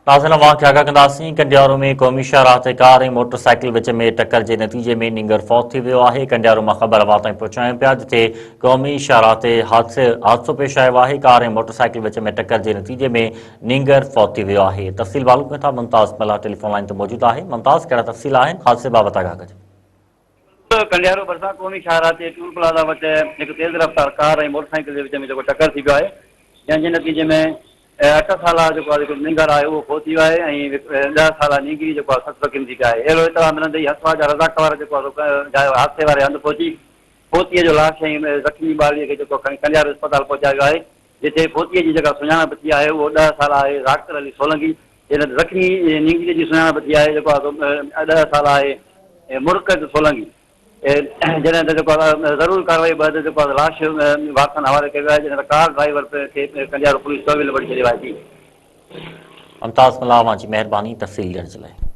ناظرين اوهان کي آگاهه ڪنداسين ڪنڊيارو ۾ قومي شاهراهه تي ڪار ۽ موٽر سائيڪل وچ ۾ ٽڪر جي نتيجي ۾ نينگر فوت ٿي ويو آهي ڪنڊيارو مان خبر اوهان تائين پهچايون پيا جتي قومي شاهراهه تي حادثو پيش آيو آهي ڪار ۽ موٽر سائيڪل وچ ۾ ٽڪر جي نتيجي ۾ نينگر فوت ٿي ويو آهي تفصيل معلوم ڪيون ٿا ممتاز ملاح ٽيليفون لائين تي موجود آهي ممتاز ڪهڙا تفصيل آهن حادثي بابت آگاهه ڪجو. ڪنڊيارو ڀرسان قومي شاهراهه تي ٽول پلازا وٽ هڪ تيز رفتار ڪار ۽ موٽرسائيڪل جي وچ ۾ جيڪو ٽڪر ٿي پيو آهي جنهن جي نتيجي ۾ اٺ سالا جيڪو آهي هڪ نينگر آهي اهو فوت ٿي ويو آهي ۽ ڏهه سالا نينگري جيڪو آهي سخت زخمي ٿي پيا آهي اهڙو اطلاع ملندي ئي هسوا جا رضاڪار جيڪو آهي سو حادثي واري هنڌ پهچي فوتيء جو لاش ۽ زخمي ٻارڙي کي جيڪو کڻي ڪنڊيارو اسپتال پهچايو ويو آهي جتي فوتيء جي جيڪا سڃاڻپ ٿي آهي اهو ڏهه سالا آهي ذاڪر علي سولنگي، جڏهن ته زخمي نينگريء جي سڃاڻپ ٿي آهي جيڪو آهي سو ڏهه سالا آهي مرڪز سولنگي، جڏهن ته جيڪو آهي ضروري ڪارروائي بعد جيڪو آهي لاش وارثن حوالي ڪيو ويو آهي جڏهن ته ڪار ڊرائيور کي ڪنڊيارو پوليس تحويل وٺي ڇڏيو آهي جي. ممتاز ملاح اوهان جي مهرباني تفصيل ڏيڻ جي لاء.